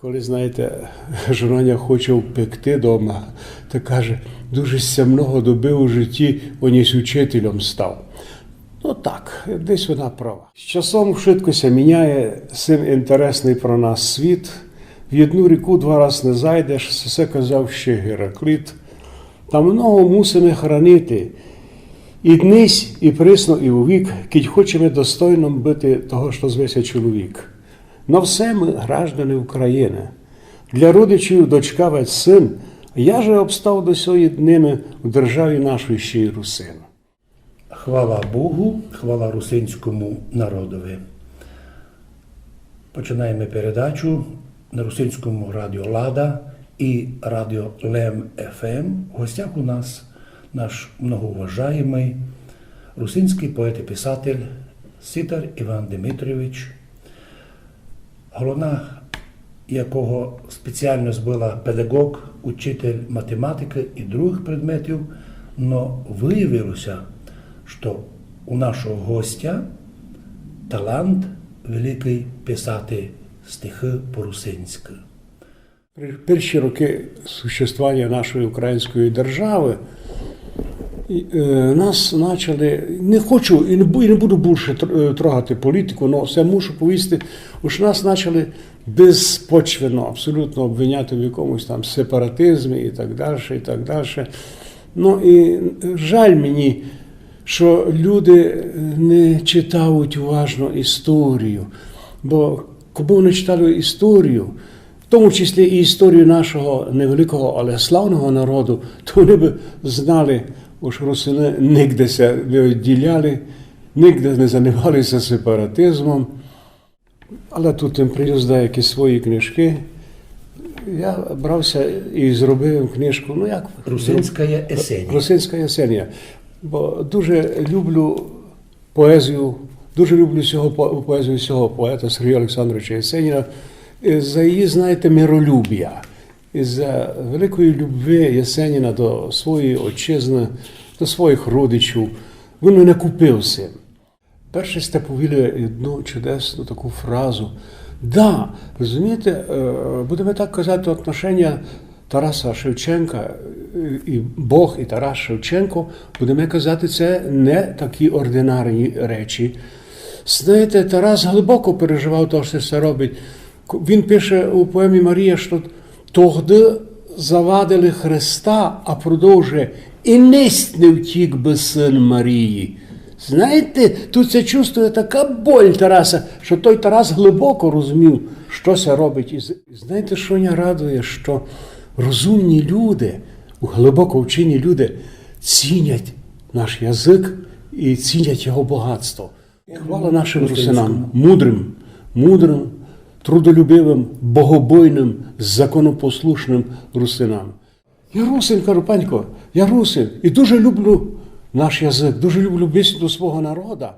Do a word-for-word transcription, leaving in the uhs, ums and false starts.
Коли, знаєте, жона ня хоче впекти дома, та каже: «Дуже ся много добив у житті, он єсь учителем став». Ну так, десь вона права. З часом швидко ся міняє син інтересный про нас світ. В єдну ріку два раз не зайдеш, се казав ще Геракліт. Та много мусиме хранити. І днесь, і присно, і увік, кідь хочеме достойным быти того, што зве ся чоловік. Но все мы граждане України. Для родичів дочка вать син, я же обстав до сьої днины в державі нашій ще й русин. Хвала Богу, хвала русинському народови. Починаєме передачу на русинському радіо Лада і радіо Лем ФМ. В гостях у нас наш многоуважаємый русинськый поет і писатель Ситар Іван Дмитрович, головна якого спеціальность была педагог, учитель математикы і другых предметів, но выявило ся, што у нашого гостя талант великый писати стихы по-русинськы. Пер-, перші рокы существованя нашої української державы і, е, нас начали, не хочу і не бу-, і не буду бульше тр-, е, трогати політику, но все мушу повісти, уж нас начали безпочвено абсолютно обвиняти в якомусь там сепаратизмі і так дальше, і так дальше. Ну і жаль мені, што люди не читають уважно історію, бо кобы вони читали історію, в тому числі і історію нашого невеликого, але славного народу, то вони бы знали, ож русины нигде ся не відділяли, нигде не занимали ся сепаратизмом. Але тут им принёс деякі свої книжкы. Я брав ся і зробив им книжку, ну як? Русинська Єсенія. Русинська Єсенія. Бо дуже люблю поезію, дуже люблю сього по-, поезію сього поета Сергія Олександровича Єсеніна. Е, за її, знаєте, миролюбія. І за великої любви Єсеніна до своєї отчизны, до своїх родичів. Він мене купив сим. Перше сьте повіли одну чудесну таку фразу. Да, розумієте, е, будеме так казати, отношеня Тараса Шевченка, е, і Бог, і Тарас Шевченко, будеме казати, се не такі ординарні речі. Знаєте, Тарас глибоко переживав то, што се робить. К-, він пише у поемі «Марія», што тогды завадили Христа, а продовжує: «І нисть не втік бы сын Марії». Знаєте, тут ся чувствує така боль Тараса, што той Тарас глибоко розумів, што ся робить. І з-, знаєте, што мене радує, што розумні люди, глибоко вчені люди цінять наш язык і цінять його богатство. І хвала нашым русинам, мудрым, мудрым, трудолюбивым, богобойным, законопослушным русинам. Я русин, кажу, панько, я русин. І дуже люблю наш язык, дуже люблю бесіду свого народа.